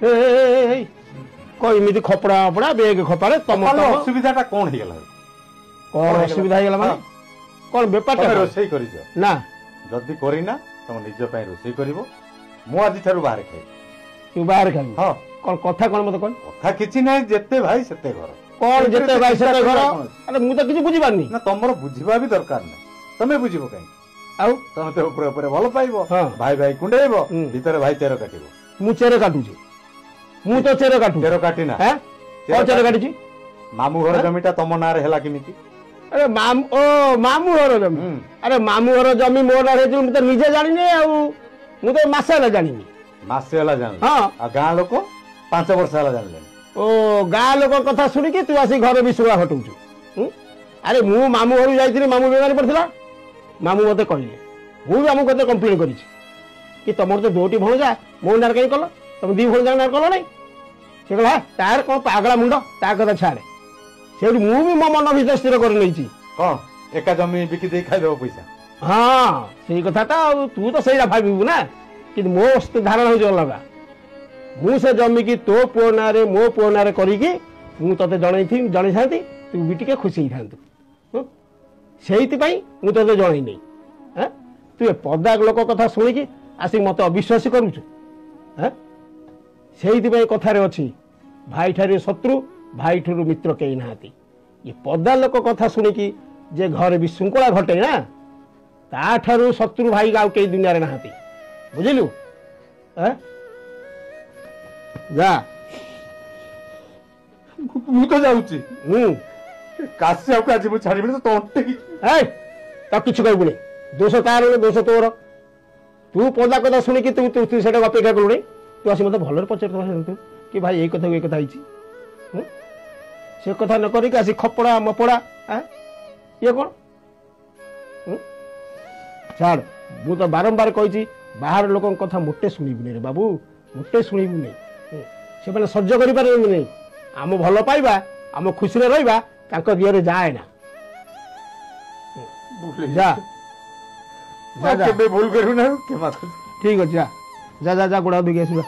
ଏ କଣ ଏମିତି ଖପଡ଼ା ଫପଡ଼ା ବେଗ ଖପାରେ ତମ ଅସୁବିଧାଟା କଣ ହେଇଗଲା? କଣ ଅସୁବିଧା ହେଇଗଲା ମାନେ କଣ ବେପାରଟା? ରୋଷେଇ କରିଛ ନା? ଯଦି କରିନା, ତମ ନିଜ ପାଇଁ ରୋଷେଇ କରିବ। ମୁଁ ଆଜି ଠାରୁ ବାହାରେ ଖାଇବି। ତୁ ବାହାରେ ଖାଇବୁ? ହଁ। କଣ କଥା, କଣ ମତେ କଣ କଥା? କିଛି ନାହିଁ, ଯେତେ ଭାଇ ସେତେ ଘର। କଣ ଯେତେ ଭାଇ ସେତେ ଘର? ଆରେ ମୁଁ ତ କିଛି ବୁଝିପାରୁନି। ନା, ତମର ବୁଝିବା ବି ଦରକାର ନାହିଁ। ତମେ ବୁଝିବ କାହିଁକି? ଆଉ ତମେ ତ ଉପରେ ଉପରେ ଭଲ ପାଇବ, ଭାଇ ଭାଇ କୁଣ୍ଡେଇବ, ଭିତରେ ଭାଇ ଚେର କାଟିବ। ମୁଁ ଚେର କାଟୁଛି? ମୁଁ ତ ଚେର କାଟୁ? ଚେର କାଟିନା? କଣ ଚେର କାଟିଛି? ମାମୁଁ ଘର ଜମିଟା ତମ ନାଁରେ ହେଲା କେମିତି? ଆରେ ମାମୁ, ଓ ମାମୁଁ ଘର ଜମି। ଆରେ ମାମୁଁ ଘର ଜମି ମୋ ନାଁରେ ହେଇଛି ମୁଁ ତ ନିଜେ ଜାଣିନି। ଆଉ ମୁଁ ତ ମାସେ ହେଲା ଜାଣିନି। ମାସେ ହେଲା ଜାଣିନି? ହଁ। ଆଉ ଗାଁ ଲୋକ 5 ବର୍ଷ ହେଲା ଜାଣିଲେଣି। ଓ, ଗାଁ ଲୋକ କଥା ଶୁଣିକି ତୁ ଆସି ଘରେ ବିଶୃଙ୍ଖଳା ଘଟଉଛୁ? ଆରେ ମୁଁ ମାମୁଁ ଘରକୁ ଯାଇଥିଲି, ମାମୁଁ ବେମାରୀ ପଡ଼ିଥିଲା, ମାମୁଁ ମତେ କହିଲେ। ମୁଁ ବି ମାମୁଁ କଥା କମ୍ପ୍ଲେନ୍ କରିଛି କି ତମର ତ ଦୁଇଟି ଭଣଜା, ମୋ ନାଁରେ କାହିଁ କଲ? ତମେ ଦି ଭଣଜା ନାଁରେ କଲ ନାଇଁ? ସେ କହିଲା ତାର କଣ ପାଗଳା ମୁଣ୍ଡ, ତା କଥା ଛାଡ଼େ। ସେଇଠୁ ମୁଁ ବି ମୋ ମନ ଭିତରେ ସ୍ଥିର କରି ନେଇଛି। କଣ, ଏକା ଜମି ବିକି ଦେଇ ଖାଇଦେବ ପଇସା? ହଁ, ସେଇ କଥା ତ। ଆଉ ତୁ ତ ସେଇଟା ଭାବିବୁ ନା, କିନ୍ତୁ ମୋ ଧାରଣା ହେଉଛି ଅଲଗା। ମୁଁ ସେ ଜମିକି ତୋ ପୁଅ ନାଁରେ ମୋ ପୁଅ ନାଁରେ କରିକି ମୁଁ ତତେ ଜଣେଇଥିଲି, ଜଣେଇଥାନ୍ତି, ତୁ ବି ଟିକେ ଖୁସି ହେଇଥାନ୍ତୁ। ସେଇଥିପାଇଁ ମୁଁ ତତେ ଜଣେଇନି। ତୁ ଏ ପଦା ଲୋକ କଥା ଶୁଣିକି ଆସିକି ମତେ ଅବିଶ୍ୱାସୀ କରୁଛୁ? ସେଇଥିପାଇଁ କଥାରେ ଅଛି, ଭାଇଠାରୁ ଶତ୍ରୁ, ଭାଇଠାରୁ ମିତ୍ର କେହି ନାହାନ୍ତି। ଏ ପଦା ଲୋକ କଥା ଶୁଣିକି ଯେ ଘରେ ବିଶୃଙ୍ଖଳା ଘଟେ ନା, ତାଠାରୁ ଶତ୍ରୁ ଭାଇ ଆଉ କେହି ଦୁନିଆରେ ନାହାନ୍ତି, ବୁଝିଲୁ? ଯା। ମୁଁ ତ ଯାଉଛି। ମୁଁ କାଶିଆକୁ ଆଜି ମୁଁ ଛାଡ଼ିବିନି ତ ତଣ୍ଟି। ଏ ତାକୁ କିଛି କହିବୁନି। ଦୋଷ ତାର, ଦୋଷ ତୋର। ତୁ ପଦା କଥା ଶୁଣିକି ତୁ ତୁ ସେଇଟାକୁ ଅପେକ୍ଷା କଲୁଣି। ତୁ ଆସି ମୋତେ ଭଲରେ ପଚାରିଥାନ୍ତୁ କି ଭାଇ, ଏଇ କଥାକୁ ଏଇ କଥା ହେଇଛି। ସେ କଥା ନ କରିକି ଆସି ଖପଡ଼ା ମପଡ଼ା, ଇଏ କ'ଣ? ଛାଡ଼, ମୁଁ ତ ବାରମ୍ବାର କହିଛି, ବାହାର ଲୋକଙ୍କ କଥା ମୋଟେ ଶୁଣିବୁନି ରେ ବାବୁ, ମୋଟେ ଶୁଣିବୁନି। ସେମାନେ ସହ୍ୟ କରିପାରିବେନି ଆମ ଭଲ ପାଇବା, ଆମ ଖୁସିରେ ରହିବା ତାଙ୍କ ଦିହରେ ଯାଏ ନା। ଯା, କେବେ ଭୁଲ କରିବୁ ନା। ଠିକ ଅଛି, ଯା ଯା ଯା ଯା, ଗୋଡ଼ା ଧୋଇକି ଆସିବା।